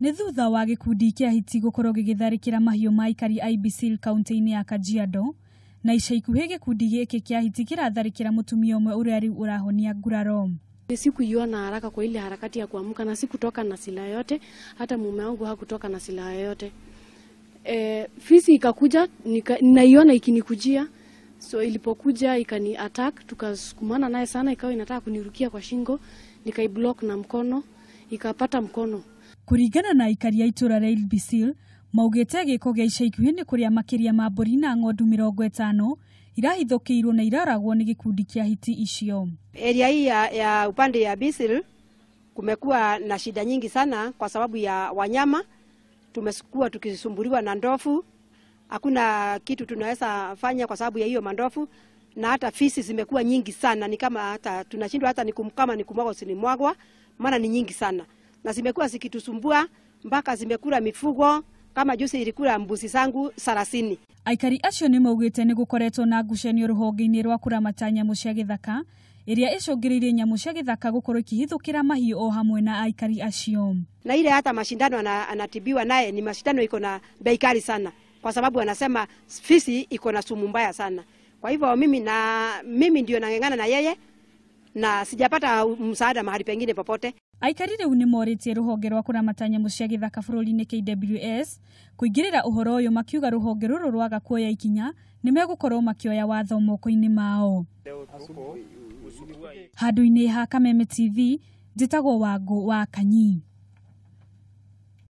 Nĩ thutha wa gĩkundi kĩa hiti gũkorwo gĩgĩtharĩkĩra mahiũ ma aikari a Ilbisil kaunti-inĩ ya Kajiado, na ica ikuhĩ gĩkundi gĩkĩ kĩa hiti kĩratharĩkĩra mũtumia ũmwe ũrĩa rĩu ũrahonia nguraro. Sikuiona haraka kwa ile harakati ya kuamka na sikutoka na silaha yote, hata mume wangu hakutoka na silaha yote. Fisi ikakuja, naiona ikinikujia, so ilipokuja ikani attack, tukasukumana naye sana, ikawa inataka kunirukia kwa shingo, nikaiblock na mkono, ikapata mkono. Kũringana na aikari a itũra rĩa Ilbisil, maugĩte gĩko gĩa ica ikuhĩ nĩ kũrĩa makĩria ma mbũri na ng'ondu 50 irahithũkĩirwo na iraragwo nĩ gĩkundi kĩa hiti icio. Area hii ya upande ya Bisil kumekuwa na shida nyingi sana kwa sababu ya wanyama. Tumekuwa tukisumbuliwa na ndovu, hakuna kitu tunaweza fanya kwa sababu ya hiyo mandovu, na hata fisi zimekuwa nyingi sana, ni kama hata tunashindwa hata kama ni kumwaga usinimwagwa, maana ni nyingi sana na zimekuwa zikitusumbua mpaka zimekula mifugo. Kama juzi ilikula mbuzi zangu 30. Aikari acio nĩ maugĩte nĩ gũkoretwo na ngucanio rũhonge-inĩ rwa kũramata nyamũ cia gĩthaka ĩrĩa ĩcũngĩrĩirie nyamũ cia gĩthaka gũkorwo ikĩhithũkĩra mahiũ o hamwe na aikari acio. Na ile hata mashindano anatibiwa naye ni mashindano iko na bei kali sana, kwa sababu anasema fisi iko na sumu mbaya sana. Kwa hivyo mimi ndio nang'ang'ana na yeye na sijapata msaada mahali pengine popote. Aikari rĩu nĩ morĩtie rũhonge rwa kũramata nyamũ cia gĩthaka bũrũri-inĩ KWS kũingĩrĩra ũhoro ũyũ, makiuga rũhonge rũrũ rwaga kuoya ikinya nĩ megũkorwo makĩoya watho moko-inĩ mao. Handũ-inĩ ha Kameme TV, njĩtagwo Wangũ wa Kanyi.